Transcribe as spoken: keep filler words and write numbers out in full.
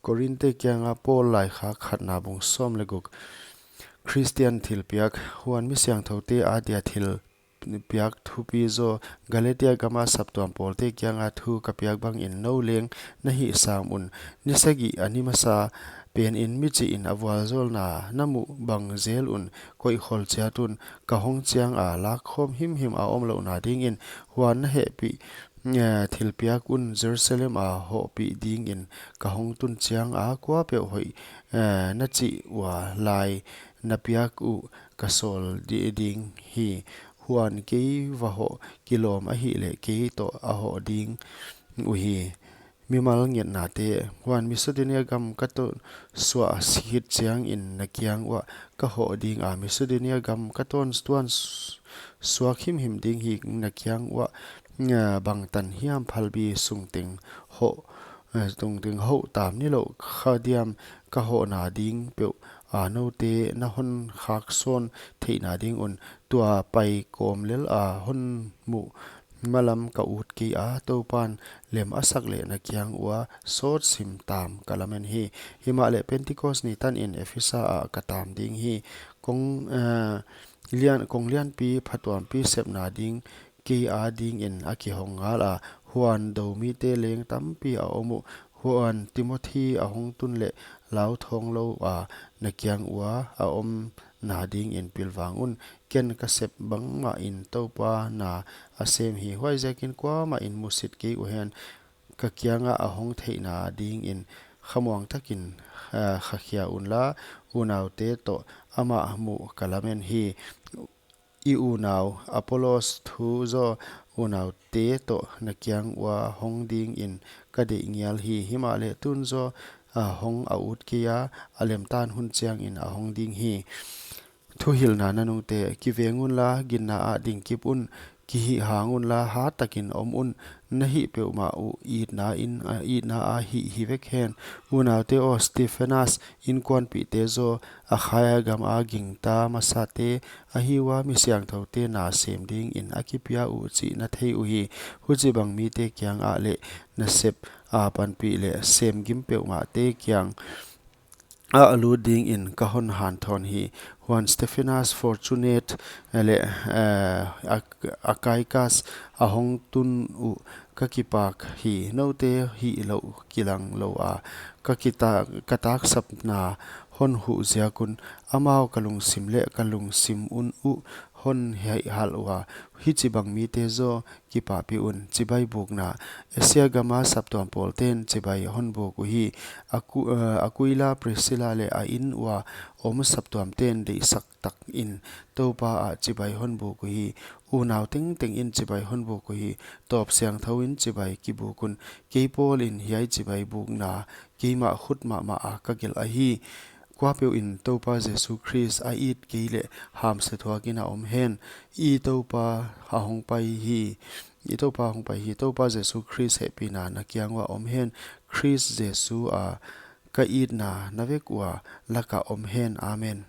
Korinte kianga Paul laikhak khatna bung sawm leh guk. Khristian thilpiak. Huan mi siangthoute adia thilpiak thupi zaw Galatia gama saptuam pawlte kianga thu ka piak bangin nou leng na hih sam un. Ni sagih a ni masa penin michihin a vualzawlna na muh bang zel un, koihkhol chiat un. Ka hong chianga lakkhawm himhim a omlouhna dingin, huan na hehpih, eh, thilpiak un Jerusalem a hohpih dingin ka hong tun chianga kuapeuh hoih, eh, na chih ua lai na piak uh ka sawl di-, ding hi. Huan kei va hoh kilawm ahihleh kei toh a hoh ding uhi. Mimal ngetnate. Huan Macedonia gam ka tun suah khit chiangin na kiang uah ka hoh dinga, Macedonia gam ka tun tuan s-, suak himhim ding hi. Na kiang uah, eh, bangtan hiam phalbi sungteng hoh, eh, sungteng hoh tam nilouh kha diam, ka hohna ding peuh a noute na hon khaksawn theihna ding un. Tua pai kawm lel a hon muh malam ka ut kei a, Toupan lem a sak leh na kiang ua sawt sim tam ka lamen hi. Himahleh Pentecost ni tanin Efesa ah ka tam ding hi. Kong, eh, lian, kong lianpi phatuampi sepna ding kei adingin a kihong ngal a, huan dou mite leng tampi a om uh. Huan Timothy a hong tun leh lau thawng lou a na kiang ua a omna dingin pilvang un. Ken ka sep bangmahin Toupa na a sem hi. Huaiziakin kuamah in musit kei uhen, ka kianga a hong theihna dingin khamuang takin, eh, khakhia unla, unaute toh amah muh ka lamen hi. I unau Apollos thu zaw unaute toh na kiang ua hong dingin ka deih ngial hi. Himahleh tun zaw, ah, hong a ut kei a, a lemtan hun chiangin a hong ding hi. Thuhilhna nanungte. Kiveng unla, ginna ah dingkip un, kihihhang unla, hat takin om un. Na hih peuhmah uh itna in, ah, itna a hih hi vek hen. Unaute aw, Stephanas inkuanpihte zaw, Akhaia gama gingta masate ahi ua, mi siangthoute na sem dingin a kipia uh chih na thei uhi. Huchibang mite kiangah leh na sep a panpih leh sem gim peuhmahte kiang ah lut dingin ka hon hanthawn hi. Huan Stephanas, Fortunate leh, eh, Ak-, Achaicas a hong tun uh ka kipak hi. Noute hihlouh kilang lou a ka kita-, ka taksapna hon huh ziak un, amau ka lungsim leh ka lungsim un uh hon hihal ua. Hichibang mite zaw kipahpih un. Chibai bukna. Asia gama saptuam pawlten chibai hon buk uhi. Aku-, eh, Aquila, Priscilla leh a inn ua om saptuamten deihsak takin Toupa ah chibai hon buk uhi. Unau tengtengin chibai hon buk uhi. Tawp siangthouin chibai kibuk un. Kei Paulin hiai chibai bukna keimah khut mahmah a ka gelh ahi. Kuapeuhin Toupa Jesu Khrist a it kei leh hamse thuakin a om hen. I Toupa a hong pai hi. I Toupa a hong pai hi. Toupa Jesu Khrist hehpihna na kiang uah om hen. Khrist Jesu a ka itna na vek ua laka om hen. Amen.